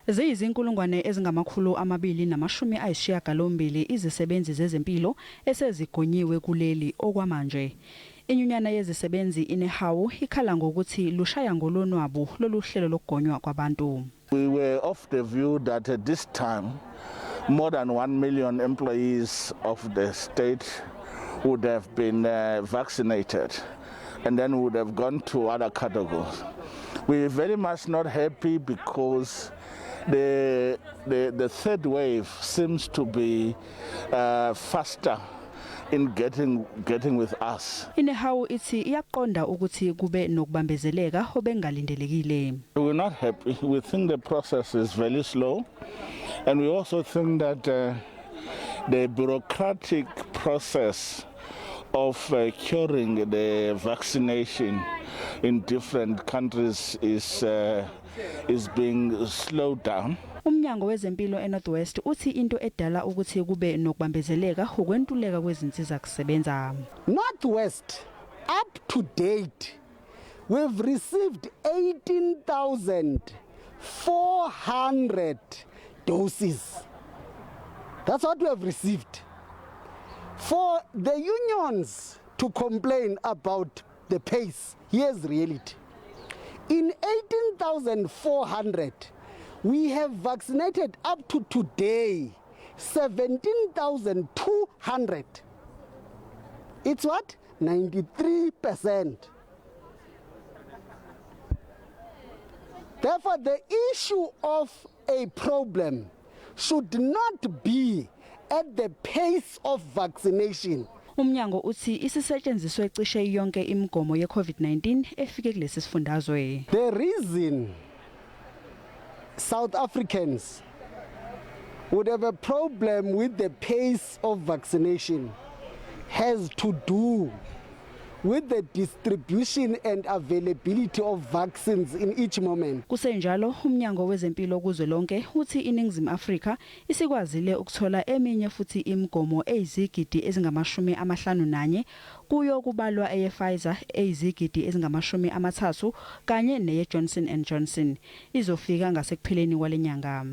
Ziyizinkulungwane ezingama-298 izisebenzi zezempilo esezigonyiwe kuleli okwamanje. Inyunyana yezisebenzi iNehawu ikhala ngokuthi lushaya ngolonwabu lolu hlelo lokugonywa kwabantu. We were of the view that at this time more than 1 million employees of the state would have been vaccinated and then would have gone to other categories. We're very much not happy because the third wave seems to be faster in getting with us. INehawu ithi iyaqonda ukuthi kube nokubambezeleka obengalindelekile. We're not happy. We think the process is very slow, and we also think that the bureaucratic process of curing the vaccination in different countries is being slowed down. Umnyango wezempilo eNorth West uthi into edala ukuthi kube nokubambezeleka ukwentuleka kwezinsiza kusebenza. Northwest, up to date, we've received 18,400 doses. That's what we have received. For the unions to complain about the pace, here's reality. In 18,400, we have vaccinated up to today 17,200. It's what? 93%. Therefore, the issue of a problem should not be at the pace of vaccination. Umnyango uthi isisetshenziswe cishe yonke imigomo yeCovid-19 efike kulesi sifundazwe. The reason South Africans would have a problem with the pace of vaccination has to do with the distribution and availability of vaccines in each moment. Kusenjalo, umnyango wezempilo kuzwelonke uthi iNingizimu Afrika isikwazile ukuthola eminye futhi imigomo eyizigidi ezingama-51, kuyo kubalwa eyePfizer eyizigidi ezingama-30 kanye neyeJohnson and Johnson. Izofika ngasekupheleni kwalenyanga.